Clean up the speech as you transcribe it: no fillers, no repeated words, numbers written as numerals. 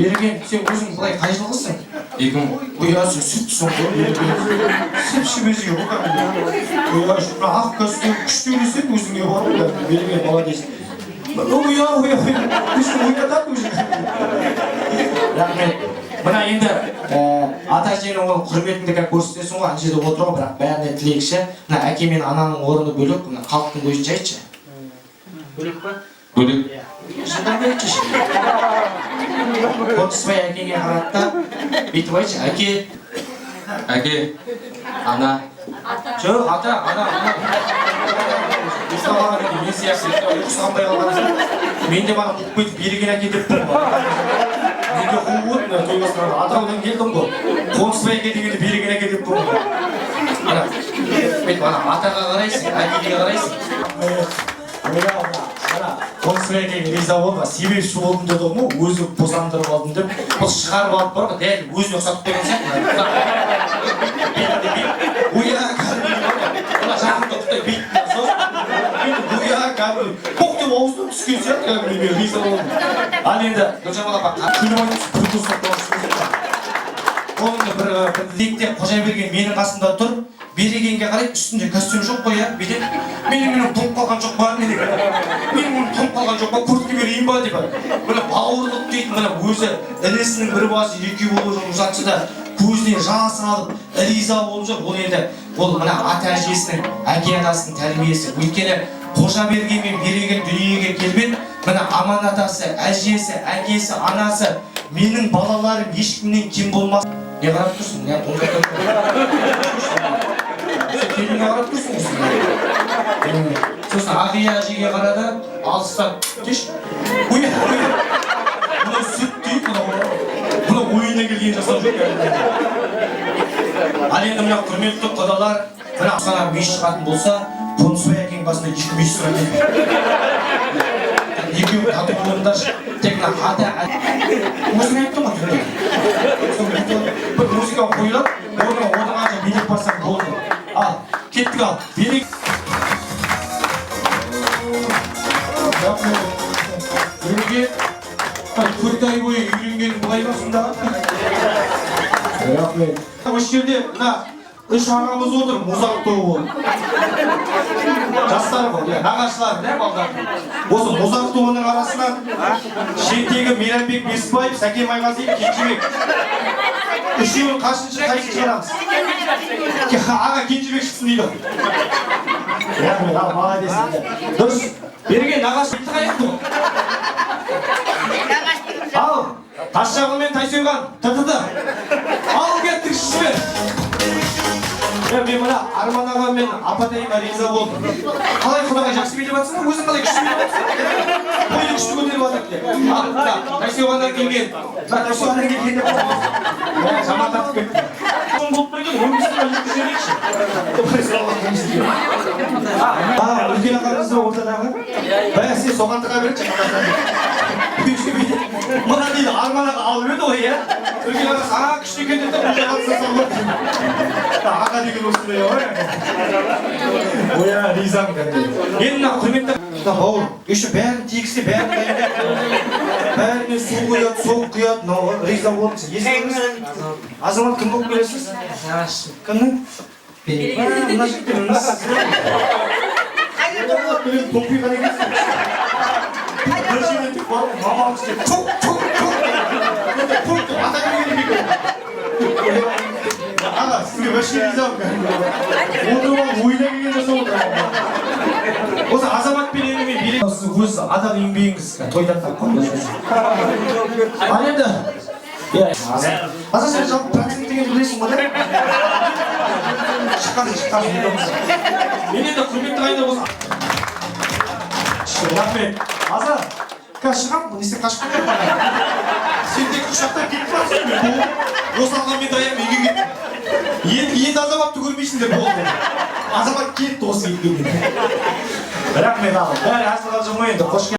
Берген, сен өзің былай қай жылғысың? 2000. Ой, сен сүттісің ғой, Берген. Сеп-шебезге ғой кәдімгі. Ой, мына ақ костюм күшті үйлеседі өзіңе бар ғой кәдімгі. Берген, молодец. Ой, ой, ой, өзің ойнатады өзің. Рахмет. Мына енді ата әженің ол құрметіңді қазір көрсетесің ғой, ана жерде отыр ғой, бірақ бәріне тілекші. Мына әке мен ананың орны бөлек, мына халықтың көзінше айтшы. Бөлек па? Бөлек. Жылдам айтшы. Қонысбай әкеңе қарады да, бүйтіп айтшы: әке. Әке, ана. Жоқ, ата, ана, ана. Ұйықтап қалған екен, мен сияқты ұйқысы қанбай қалған сияқты. Мен де мана қуып кетіп, Берген әке деп тұрмын. Мен де қуып отырмын, мына той басқарма. Атыраудан келдім ғой. Қонысбай әке дегенде Берген әке деп тұрмын ғой. Ана, бүйтіп ана атаға қарайсың, әкеге қарайсың. Мына Қонысбай әкеге риза болма, себепші болдым деді ғой, өзі босандырып алдым деп. Бұл шығарып алып бар ғой, дәл өзіне ұқсатып қойған сияқты. Оя, кәдімгі мына жақында құдай бейіт мен, оя, кәдімгі боқ деп аузынан түскен сияқты, кәдімгі мен риза болдым. Ал енді Гүлжамал апа, күліп айтыңыз, бір туысқан қолыңды бір бір лекте Қожаберген менің қасымда тұр. Берегенге қарай, үстінде костюм жоқ қой, иә, бүйтеді: менің тоңып қалған жоқ па, менің мұным тоңып қалған жоқ па, куртка берейін ба деп. Міне, бауырлық дейтін, міне, өзі інісінің бір басы екеу болып жүріп ұзатса да, көзіне жас алып, риза болып жүр. Ол енді ол мына ата әжесінің, әке анасының тәрбиесі. Өйткені Қожаберген мен Береген дүниеге келген, міне, аман атасы, әжесі, әкесі, анасы менің балаларым ешкімнен кем болмас. Не қарап тұрсың? Не оң жақта сен келінге қарап тұрсың ғой сен. Сосын Ағия әжеге қарады алыстан: кеш, ой, ой, мынау сүт дейді, мынау, мынау ойына келген жасап жүр кәдімгі. Ал енді мына құрметті құдалар, мына асхана мүйіз шығатын болса, Қонысбай әкенің басында екі мүйіз тұрады екен. Екеуі тату болыңдаршы. Тек мына ата, өзің айттың ғой, бір музыка қойылады, орныңа отырғанша билеп барсаң болды. Ал кеттік, ал билік. Береке, 4 ай бойы үйренгенің былай ма сонда? Рахмет. Осы жерде мына үш ағамыз отыр, Музарт тобы болып. Жастар ғой, иә, нағашылар, иә, балдар. Осы Музарт тобының арасынан шеттегі Мейрамбек Бесбаев, Сәкен Майғазиев, Кенжебек. Үшеуін қашыншы, қайсысын шығарамыз? Аға, Кенжебек шықсын дейді. Рахмет, ал, молодец. Дұрыс. Берген нағашы қаяқты ғой. Ал, Тасжағыл мен Тайсойған, ТТТ. Ал кеттік ішімен. Мен мына Арман аға мен апатайыма риза болдым. Қалай, құдағай, жақсы билеп жатсың ба? Өзің қалай, күшті билеп жатсың? Бойды күшті көтеріп жатыр деп. Ал, мына Тайсойғаннан келген, мына Тайсойғаннан келген деп жаман тартып кетті. Болып тұр екен, 15 мың жеткізіп жіберейікші. А, үлкен ағамыз ба ортадағы? Бәсе, соған тыға берейікші. Мына дейді, Арман аға алып еді ғой, иә? Үлкен ағасы, а, күшті екен деді, бұл жаққа салып. Аға деген осындай ғой. Ой, ризамын кәдімгі. Енді мына құрметті мына бауыр, еще бәрін тегісте, бәрін дайындайды. Бәріне су құяды, сок құяды, мынау риза болдым. Есіміңіз? Азамат, кім болып келесіз? Кімнің? Мына жігіттер томпиған екенсің. Бір жерден тек барып, мамамыз деп тук тук тук тук деп ата берген екен. Аға, сізге вообще ризамын кәдімгі. Отырып алып, ойына келген жасап отыр. Осы Азаматпен енді мен билет, сіз өз адал еңбегіңіз тойдан тапқан. Ал енді, иә, Азат, сен жалпы процент деген білесің ғой да? Шыққансың, шыққансың. Мен енді, құрметті ағайындар, осы, рахмет. Азат, қазір шығамын, не сен қашып кетіп, сен тек құшақтап кетіп барсың. Мен осы алғанмен даямын, үйге кеттім. Енді, енді Азаматты көрмейсіңдер, болды. Азамат кетті осы кеткеннен. Рахмет, ал бәрі әзіл қалжың ғой енді, қош.